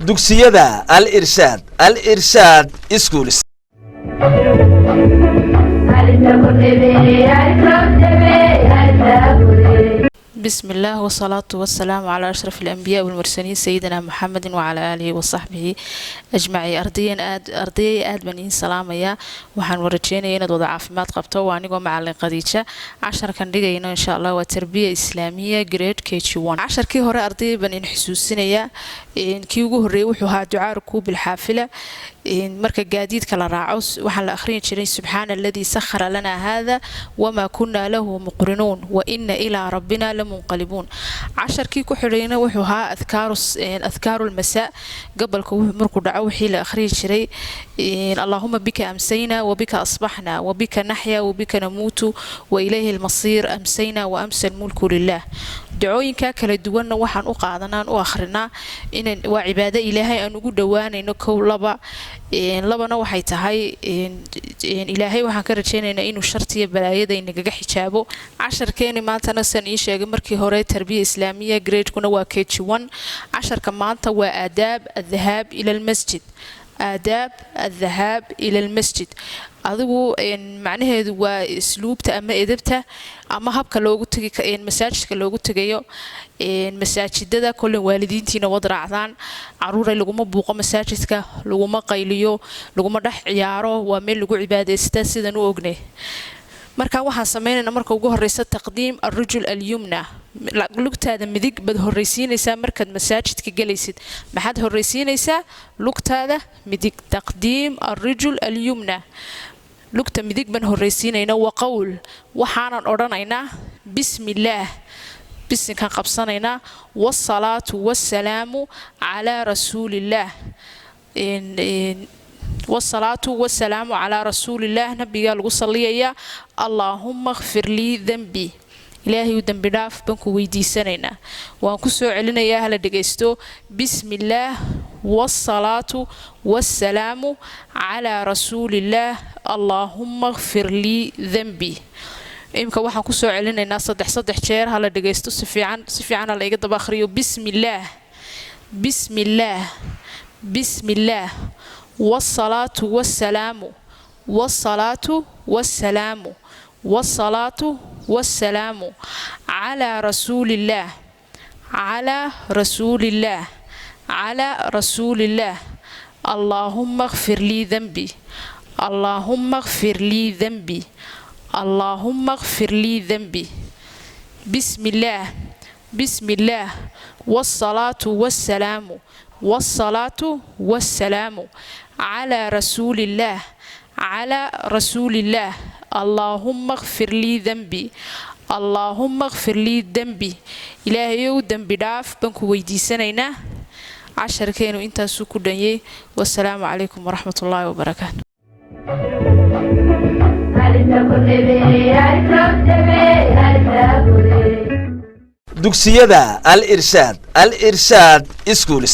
Dugsiyada Al Irshaad, Al Irshaad Schools. بسم الله والصلاة والسلام على أشرف الأنبياء والمرسلين، سيدنا محمد وعلى آله وصحبه أجمعين. Ardayan aad, ardayay, aad baan idiin salaamayaa. Waxaan warajeynaya inaad wada caafimaad qabto. Waa anigoo macalin Khadiija. Casharkan dhigayno, insha Allah, waa tarbiya islaamiya, grade KG 1. Casharkii hore, ardayay, baan idin xusuusinayaa. Kii ugu horreeyay wuxuu ahaa ducaa ركوب الحافلة. Marka gaadiidka la raaco, waxaan la akhriyi jiray سبحان الذي سخر لنا هذا وما كنا له مقرنين وإنا إلى ربنا لمنقلبون. Casharkii ku xidhayna wuxuu ahaa أذكار المساء. Gabalka markuu dhaco, wixii la akhriyi jiray: اللهم بك أمسينا وبك أصبحنا وبك نحيا وبك نموت وإليك المصير، أمسينا وأمسى الملك لله. Dacooyinka kala duwanna waxaan u qaadanaan u akhrinaa in waa cibaado Ilaahay aan ugu dhowaanayno. Kow, laba, labana waxay tahay Ilaahay waxaan ka rajaynaynaa inuu shartiya balaayada inagaga xijaabo. Casharkeeni maantana, san ii sheegay markii hore, tarbiya islaamiya, gradekuna waa KG 1. Casharka maanta waa آداب الذهاب إلى المسجد. آداب الذهاب إلى المسجد, adigu macnaheedu waa isluubta ama edebta ama habka loogu tegi masaajidka, loogu tegayo masaajidada. Kollen waalidiintiina wad raacdaan. Caruuray, laguma buuqo masaajidka, laguma qayliyo, laguma dhex ciyaaro. Waa meel lagu cibaadaysta, sidan u ognay. Marka waxaan sameynaynaa, marka ugu horeysa, تقديم الرجل اليمنى. Lugtaada midig baad horreysiinaysaa markaad masaajidka gelaysid. Maxaad horreysiinaysaa? Lugtaada midig. تقديم الرجل اليمنى, lugta midig baan horreysiinaynaa. وقول, waxaanan odhanaynaa بسم الله, bisinkaan qabsanaynaa, والصلاة والسلام على رسول الله. والصلاة والسلام على رسول الله, nabigaa lagu saliyayaa. اللهم اغفر لي ذنبي, Ilaahay u dembi dhaaf baan ku weydiisanaynaa. Waan ku soo celinayaa, hala dhegaysto. بسم الله والصلاة والسلام على رسول الله، اللهم اغفر لي ذنبي. Imika waxaan kusoo celinaynaa saddex saddex jeer. Hala dhegaysto si fiican, si fiican hala iga daba akhriyo. بسم الله، بسم الله، بسم الله، والصلاة والسلام، والصلاة والسلام، والصلاة والسلام على رسول الله، على رسول الله، على رسول الله، اللهم اغفر لي ذنبي، اللهم اغفر لي ذنبي، اللهم اغفر لي ذنبي. بسم الله، بسم الله، والصلاة والسلام، والصلاة والسلام على رسول الله، على رسول الله، اللهم اغفر لي ذنبي، اللهم اغفر لي ذنبي. Ilaahayow dembi dhaaf baan ku weydiisanaynaa. Casharkeenu intaasuu ku dhanyay. Wasalaamu calaykum waraxmat ullaahi wabarakaatu. Alta kordhebe, alta debe, alta kordhebe. Dugsiyada Al Irshaad, Al Irshaad Schools.